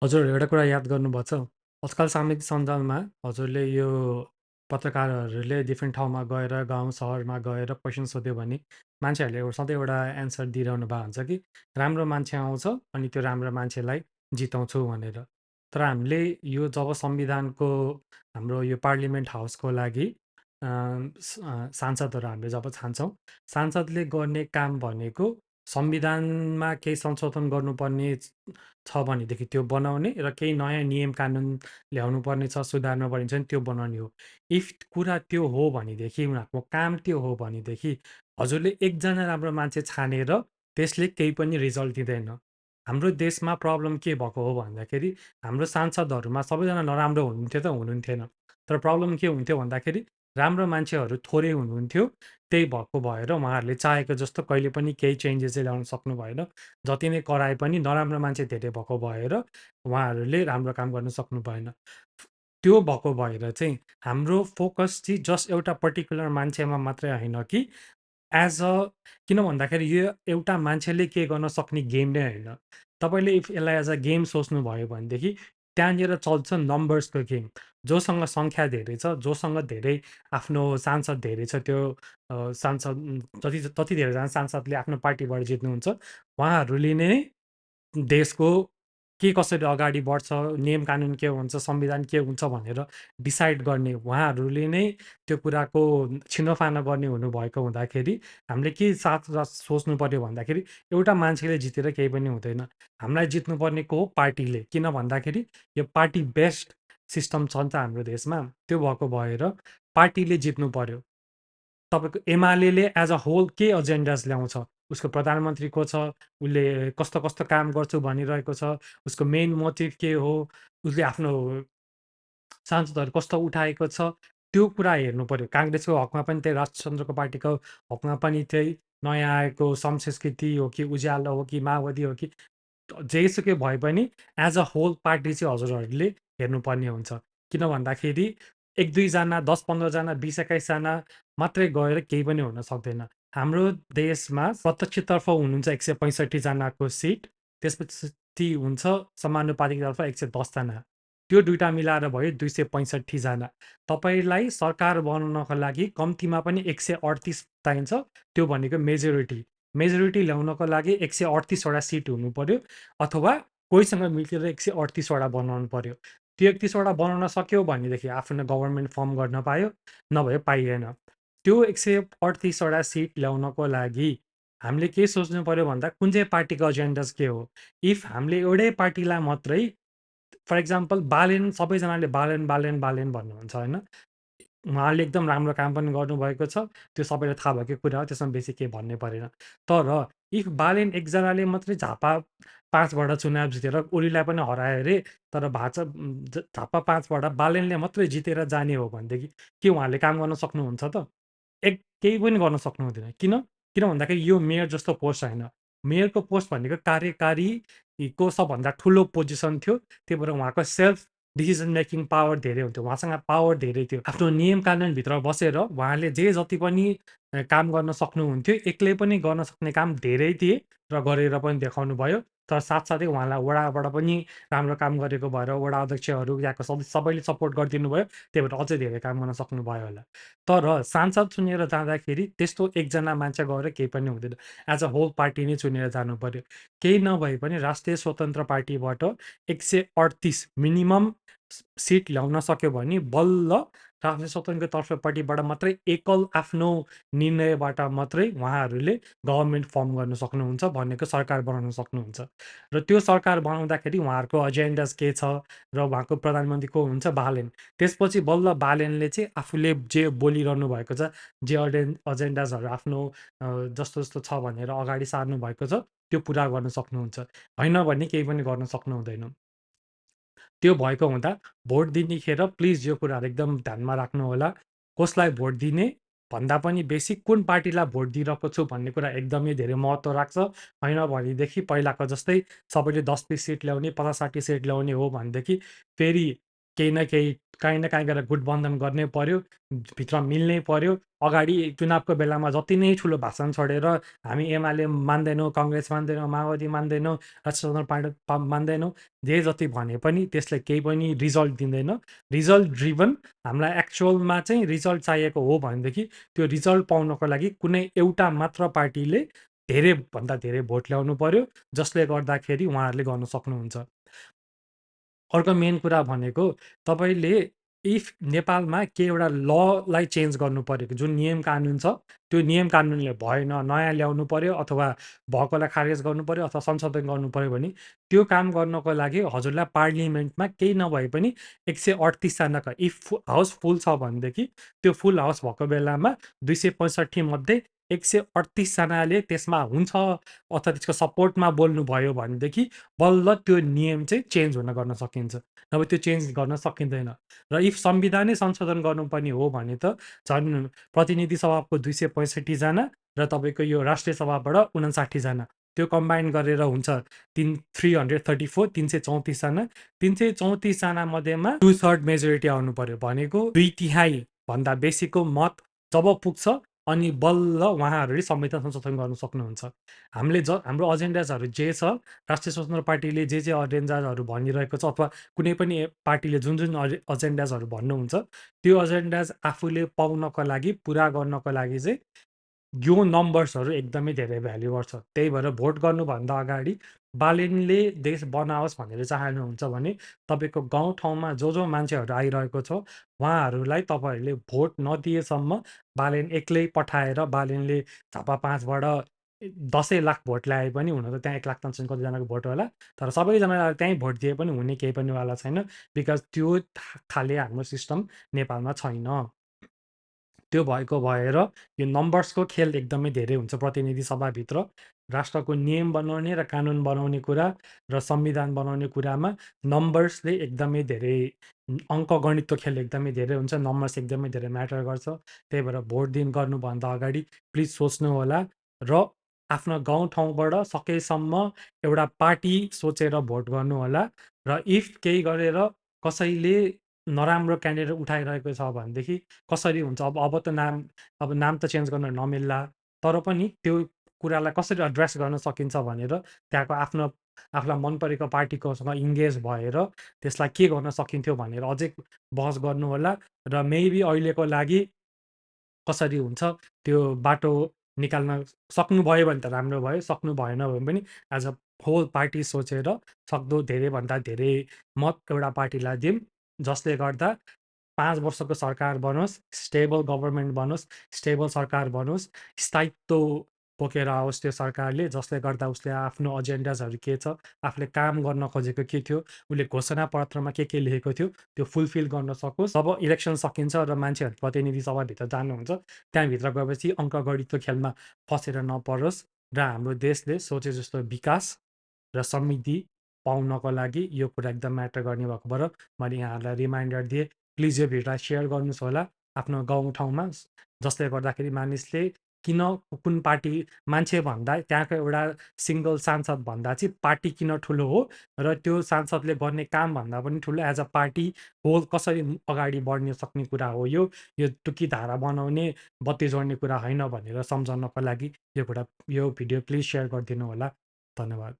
हजुर, एउटा कुरा याद गर्नुभएछ, आजकल सामाजिक सञ्जालमा हजुरले यो पत्रकारहरूले डिफ्रेन्ट ठाउँमा गएर, गाउँ, सहरमा गएर क्वेसन सोध्यो भने मान्छेहरूले सधैँ एउटा एन्सर दिइरहनु भएको हुन्छ कि राम्रो मान्छे आउँछ अनि त्यो राम्रो मान्छेलाई जिताउँछु भनेर। तर हामीले यो जब संविधानको हाम्रो यो पार्लिमेन्ट हाउसको लागि सांसदहरू हामीले जब छान्छौँ, सांसदले गर्ने काम भनेको संविधानमा केही संशोधन गर्नुपर्ने छ भनेदेखि त्यो बनाउने र केही नयाँ नियम कानुन ल्याउनु पर्ने छ, सुधार्नु पर्ने छ भने त्यो बनाउने हो। इफ कुरा त्यो हो भनेदेखि, उनीहरूको काम त्यो हो भनेदेखि, हजुरले एकजना राम्रो मान्छे छानेर त्यसले केही पनि रिजल्ट दिँदैन। हाम्रो देशमा प्रब्लम के भएको हो भन्दाखेरि, हाम्रो सांसदहरूमा सबैजना नराम्रो हुनुहुन्थ्यो त हुनुहुन्थेन। तर प्रब्लम के हुन्थ्यो भन्दाखेरि, राम्रो मान्छेहरू थोरै हुनुहुन्थ्यो। त्यही भएको भएर उहाँहरूले चाहेको जस्तो कहिले पनि केही चेन्जेस चाहिँ ल्याउन सक्नु भएन। जति नै कराए पनि नराम्रो मान्छे धेरै भएको भएर उहाँहरूले राम्रो काम गर्न सक्नु भएन। त्यो भएको भएर चाहिँ हाम्रो फोकस चाहिँ जस्ट एउटा पर्टिकुलर मान्छेमा मात्रै होइन कि एज अ किन भन्दाखेरि यो एउटा मान्छेले के गर्न सक्ने गेम नै होइन। तपाईँले इफ यसलाई एज अ गेम सोच्नुभयो भनेदेखि त्यहाँनिर चल्छ नम्बर्सको गेम। जोसँग सङ्ख्या धेरै छ, जोसँग धेरै आफ्नो सांसद धेरै छ, त्यो सांसद जति जति धेरैजना सांसदले आफ्नो पार्टीबाट जित्नुहुन्छ, उहाँहरूले नै देशको के कसरी अगाडि बढ्छ, नियम कानुन के हुन्छ, संविधान के हुन्छ भनेर डिसाइड गर्ने उहाँहरूले नै त्यो कुराको छिनोफानो गर्ने हुनुभएको हुँदाखेरि हामीले के साथ साथ सोच्नु पर्यो भन्दाखेरि एउटा मान्छेले जितेर केही पनि हुँदैन। हामीलाई जित्नुपर्ने को हो पार्टीले। किन भन्दाखेरि यो पार्टी बेस्ड सिस्टम छ नि त हाम्रो देशमा। त्यो भएको भएर पार्टीले जित्नु पर्यो। तपाईँको एमाले एज अ होल के एजेन्डाज ल्याउँछ, उसको प्रधानमन्त्री को छ, उसले कस्तो कस्तो काम गर्छु भनिरहेको छ, उसको मेन मोटिभ के हो, उसले आफ्नो सांसदहरू कस्तो उठाएको छ, त्यो कुरा हेर्नु पर्यो। काङ्ग्रेसको हकमा पनि त्यही, राजचन्द्रको पार्टीको हकमा पनि त्यही, नयाँ आएको संस्कृति हो कि उज्यालो हो कि माओवादी हो कि जेसुकै भए पनि एज अ होल पार्टी चाहिँ हजुरहरूले हेर्नुपर्ने हुन्छ। किन भन्दाखेरि 1-2 जना, 10-15 जना, 20-21 जना मात्रै गएर केही पनि हुन सक्दैन। हाम्रो देशमा प्रत्यक्षतर्फ हुनुहुन्छ 165 जनाको सिट, त्यसपछि हुन्छ समानुपातिकतर्फ 110 जना। त्यो 2टा मिलाएर भयो 265 जना। तपाईँलाई सरकार बनाउनको लागि कम्तीमा पनि 138 चाहिन्छ, त्यो भनेको मेजोरिटी। मेजोरिटी ल्याउनको लागि 138 वटा सिट हुनुपर्यो अथवा कोहीसँग मिलेर 138 वटा बनाउनु पर्यो। त्यो 31 वटा बनाउन सक्यो भनेदेखि आफ्नो गभर्नमेन्ट फर्म गर्न पायो, नभए पाइएन। त्यो 138 वटा सिट ल्याउनको लागि हामीले के सोच्नु पर्यो भन्दा कुन चाहिँ पार्टीको एजेन्डाज के हो? इफ हामीले एउटै पार्टीलाई मात्रै फर इक्जाम्पल बालेन, सबैजनाले बालेन, बालेन, बालेन भन्नुहुन्छ होइन? उहाँले एकदम राम्रो काम पनि गर्नुभएको छ। त्यो सबैलाई थाहा भएकै कुरा हो। त्यसमा बेसी केही भन्नै परेन। तर इफ बालेन एकजनाले मात्रै झापा 5 बाट चुनाव जितेर ओलीलाई पनि हरायो अरे, तर झापा 5 बाट बालेनले मात्रै जितेर जाने हो भनेदेखि के उहाँले काम गर्न सक्नुहुन्छ त? केही पनि गर्न सक्नुहुँदैन। किन? किन भन्दाखेरि यो मेयर जस्तो पोस्ट होइन। मेयरको पोस्ट भनेको कार्यकारीको सबभन्दा ठुलो पोजिसन थियो। त्यही भएर उहाँको सेल्फ डिसिजन मेकिङ पावर धेरै हुन्थ्यो। उहाँसँग पावर धेरै थियो। आफ्नो नियम कानुनभित्र बसेर उहाँले जे जति पनि काम गर्न सक्नुहुन्थ्यो, एक्लै पनि गर्न सक्ने काम धेरै थिए र गरेर पनि देखाउनुभयो। तर साथसाथै उहाँलाई वडाबाट पनि राम्रो काम गरेको भएर वडा अध्यक्षहरू यहाँको सबैले सपोर्ट गरिदिनु भयो। त्यही भएर अझै धेरै काम गर्न सक्नुभयो होला। तर सांसद चुनेर जाँदाखेरि त्यस्तो एकजना मान्छे गएर केही पनि हुँदैन। एज अ होल पार्टी नै चुनेर जानुपर्यो। केही नभए पनि राष्ट्रिय स्वतन्त्र पार्टीबाट 138 मिनिमम सिट ल्याउन सक्यो भने बल्ल राष्ट्रिय स्वतन्त्रको तर्फपट्टिबाट मात्रै एकल आफ्नो निर्णयबाट मात्रै उहाँहरूले गभर्नमेन्ट फर्म गर्न सक्नुहुन्छ, भनेको सरकार बनाउन सक्नुहुन्छ। र त्यो सरकार बनाउँदाखेरि उहाँहरूको एजेन्डाज के छ र उहाँको प्रधानमन्त्री को हुन्छ? बालेन। त्यसपछि बल्ल बालेनले चाहिँ आफूले जे बोलिरहनु भएको छ, जे एजेन्डाजहरू आफ्नो जस्तो जस्तो छ भनेर अगाडि सार्नु भएको छ, त्यो पुरा गर्न सक्नुहुन्छ। होइन भने केही पनि गर्न सक्नुहुँदैन। त्यो भएको हुँदा भोट दिनेखेर प्लिज यो कुराहरू एकदम ध्यानमा राख्नु होला। कसलाई भोट दिने भन्दा पनि बेसी कुन पार्टीलाई भोट दिइरहेको छु भन्ने कुरा एकदमै धेरै महत्त्व राख्छ। होइन भनेदेखि पहिलाको जस्तै सबैले 10-20 सिट ल्याउने, 50-60 सिट ल्याउने हो भनेदेखि फेरि केही न केही, काहीँ न काहीँ गएर गुटबन्धन गर्नै पर्यो, भित्र मिल्नै पर्यो। अगाडि चुनावको बेलामा जति नै ठुलो भाषण छोडेर हामी एमाले मान्दैनौँ, काङ्ग्रेस मान्दैनौँ, माओवादी मान्दैनौँ, राष्ट्रिय स्वतन्त्र पार्टी मान्दैनौँ, जे जति भने पनि त्यसले केही पनि रिजल्ट दिँदैन। रिजल्ट ड्रिभन हामीलाई एक्चुअलमा चाहिँ रिजल्ट चाहिएको हो भनेदेखि त्यो रिजल्ट पाउनको लागि कुनै एउटा मात्र पार्टीले धेरैभन्दा धेरै भोट ल्याउनु पर्यो, जसले गर्दाखेरि उहाँहरूले गर्न सक्नुहुन्छ। अर्को मेन कुरा भनेको तपाईँले इफ नेपालमा केही एउटा ललाई चेन्ज गर्नु पऱ्यो, जुन नियम कानुन छ त्यो नियम कानुनले भएन, नयाँ ल्याउनु पर्यो अथवा भएकोलाई खारेज गर्नु पर्यो अथवा संशोधन गर्नु पर्यो भने त्यो काम गर्नको लागि हजुरलाई पार्लिमेन्टमा केही नभए पनि 138जनाका इफ हाउस फुल छ भनेदेखि त्यो फुल हाउस भएको बेलामा 265 मध्ये 138जनाले त्यसमा हुन्छ अथवा त्यसको सपोर्टमा बोल्नुभयो भनेदेखि बल्ल त्यो नियम चाहिँ चेन्ज हुन गर्न सकिन्छ, नभए त्यो चेन्ज गर्न सकिँदैन। र इफ संविधानै संशोधन गर्नुपर्ने हो भने त झन् प्रतिनिधि सभाको 265जना र तपाईँको यो राष्ट्रिय सभाबाट 59जना त्यो कम्बाइन गरेर हुन्छ 334 334जना। 334जना मध्येमा 2/3 मेजोरिटी आउनु पर्यो, भनेको 2/3 भन्दा बेसीको मत जब पुग्छ अनि बल्ल उहाँहरूले संविधान संशोधन गर्न सक्नुहुन्छ। हाम्रो एजेन्डाजहरू जे छ, राष्ट्रिय स्वतन्त्र पार्टीले जे एजेन्डाजहरू भनिरहेको छ अथवा कुनै पनि पार्टीले जुन जुन एजेन्डाजहरू भन्नुहुन्छ त्यो एजेन्डाज आफूले पाउनको लागि, पुरा गर्नको लागि चाहिँ यो नम्बर्सहरू एकदमै धेरै भ्याल्यु गर्छ। त्यही भएर भोट गर्नुभन्दा अगाडि बालेनले देश बनाओस् भनेर चाहनुहुन्छ भने तपाईँको गाउँठाउँमा जो जो मान्छेहरू आइरहेको छ उहाँहरूलाई तपाईँहरूले भोट नदिएसम्म बालेन एक्लै पठाएर बालेनले झापा 5बाट 10,00,000 भोट ल्याए पनि हुन त त्यहाँ 1,00,000 त कतिजनाको भोट होला, तर सबैजनालाई त्यहीँ भोट दिए पनि हुने केही पनि वाला छैन, बिकज त्यो खाले हाम्रो सिस्टम नेपालमा छैन। त्यो भएको भएर यो नम्बर्सको खेल एकदमै धेरै हुन्छ प्रतिनिधि सभाभित्र। राष्ट्रको नियम बनाउने र कानुन बनाउने कुरा र संविधान बनाउने कुरामा नम्बर्सले एकदमै धेरै अङ्कगणितको खेल एकदमै धेरै हुन्छ, नम्बर्स एकदमै धेरै म्याटर गर्छ। त्यही भएर भोट दिन गर्नुभन्दा अगाडि प्लिज सोच्नु होला र आफ्नो गाउँठाउँबाट सकेसम्म एउटा पार्टी सोचेर भोट गर्नुहोला। र इफ केही गरेर कसैले नराम्रो क्यान्डिडेट उठाइरहेको छ भनेदेखि कसरी हुन्छ, अब त नाम त चेन्ज गर्न नमिल्ला, तर पनि त्यो कुरालाई कसरी एड्रेस गर्न सकिन्छ भनेर त्यहाँको आफूलाई मन परेको पार्टीकोसँग इङ्गेज भएर त्यसलाई के गर्न सकिन्थ्यो भनेर अझै बहस गर्नुहोला। र मेबी अहिलेको लागि कसरी हुन्छ त्यो बाटो निकाल्न सक्नुभयो भने त राम्रो भयो, सक्नु भएन भने पनि एज अ होल पार्टी सोचेर सक्दो धेरैभन्दा धेरै मत एउटा पार्टीलाई दिउँ, जसले गर्दा 5 वर्षको सरकार बनोस्, स्टेबल गभर्मेन्ट बनोस्, स्टेबल सरकार बनोस्, स्थायित्व बोकेर आओस् त्यो सरकारले, जसले गर्दा उसले आफ्नो एजेन्डाजहरू के छ, आफूले काम गर्न खोजेको के थियो, उसले घोषणा पत्रमा के लेखेको थियो त्यो फुलफिल गर्न सकोस्। जब इलेक्सन सकिन्छ र मान्छेहरू प्रतिनिधि सभाभित्र जानुहुन्छ त्यहाँभित्र गएपछि अङ्कगणितको खेलमा फसेर नपरोस् र हाम्रो देशले सोचे जस्तो विकास र समृद्धि पाउनको लागि यो कुरा एकदम म्याटर गर्ने भएको भएर मैले यहाँहरूलाई रिमाइन्डर दिएँ। प्लिज यो भिडियोलाई सेयर गर्नुहोस् होला आफ्नो गाउँठाउँमा, जसले गर्दाखेरि मानिसले किन कुन पार्टी मान्छे भन्दा त्यहाँको एउटा सिङ्गल सांसद भन्दा चाहिँ पार्टी किन ठुलो हो र त्यो सांसदले गर्ने काम भन्दा पनि ठुलो एज अ पार्टी होल कसरी अगाडि बढ्न सक्ने कुरा हो यो टुकी धारा बनाउने, बत्ती जोड्ने कुरा होइन भनेर सम्झाउनको लागि यो भिडियो प्लिज सेयर गरिदिनु होला। धन्यवाद।